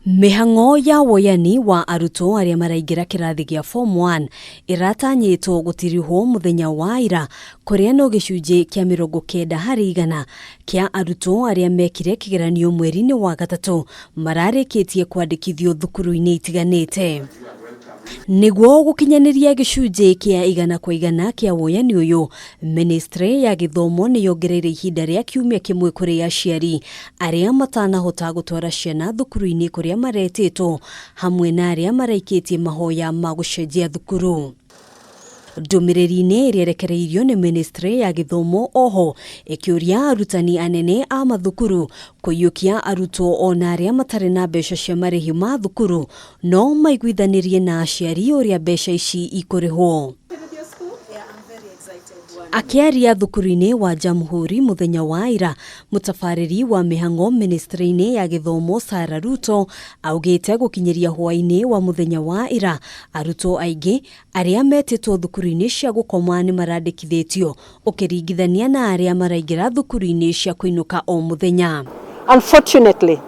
Mĩhang'o ya woyani wa arutwo arĩa maraingĩra kĩrathi gĩa Form 1 ĩratanyĩtwo gũtirihwo mũthenya wa ira, kũrĩa no gĩcunjĩ kĩa 90% kĩa arutwo arĩa mekire kĩgeranio mweri-inĩ wa gatatũ mararĩkĩtie kwandĩkithio thukuru-inĩ itiganĩte. Nĩguo gũkinyanĩria gĩcunjĩ kĩa 100% kĩa woyani ũyũ, Ministry ya gĩthomo nĩ yongereire ihinda rĩa kiumia kĩmwe kũrĩ aciari arĩa matanahota gũtwara ciana thukuru-inĩ kũrĩa maretĩtwo hamwe na arĩa maraikĩtie mahoya ma gũcenjia thukuru. Ndũmĩrĩri-inĩ ĩrĩa ĩrekereirio nĩ Ministry ya gĩthomo oho ĩkĩũria arutani anene a mathukuru kũiyũkia arutwo ona arĩa matarĩ na mbeca cia marĩhi ma thukuru no maiguithanĩrie na aciari ũrĩa mbeca ici ikũrĩhwo. Akĩaria thukuru-inĩ wa Jamhuri mũthenya wa ira, mũtabarĩri wa mĩhang'o ministry-inĩ ya gĩthomo Sarah Ruto augĩte gũkinyĩria hwaĩ-inĩ wa mũthenya wa ira, arutwo aingĩ arĩa metĩtwo thukuru-inĩ cia gũkoma nĩ marandĩkithĩtio ũkĩringithania na arĩa maraingĩra thukuru-inĩ cia kũinũka o mũthenya. Unfortunately,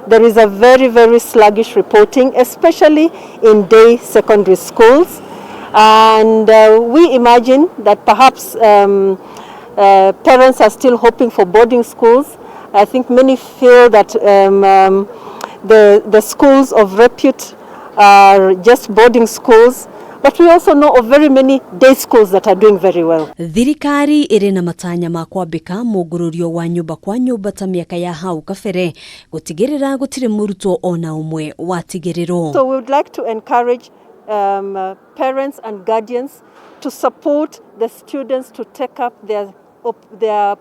there is a very, very sluggish reporting, especially in day secondary schools. And we imagine that perhaps parents are still hoping for boarding schools. I think many feel that the schools of repute are just boarding schools. But we also know of very many day schools that are doing very well. Thirikari ĩrĩ na matanya ma kwambĩka mũngũrũrio wa nyũmba kwa nyũmba ta mĩaka ya hau kabere gũtigĩrĩra gũtirĩ mũrutwo ona ũmwe watigĩrĩrwo. So we would like to encourage parents and guardians to support the students to take up their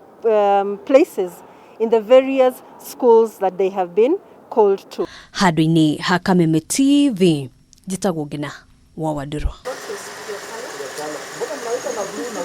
places in the various schools that they have been called to. Handũ-inĩ ha Kameme TV, njĩtagwo Ngina wa Wandũrũ.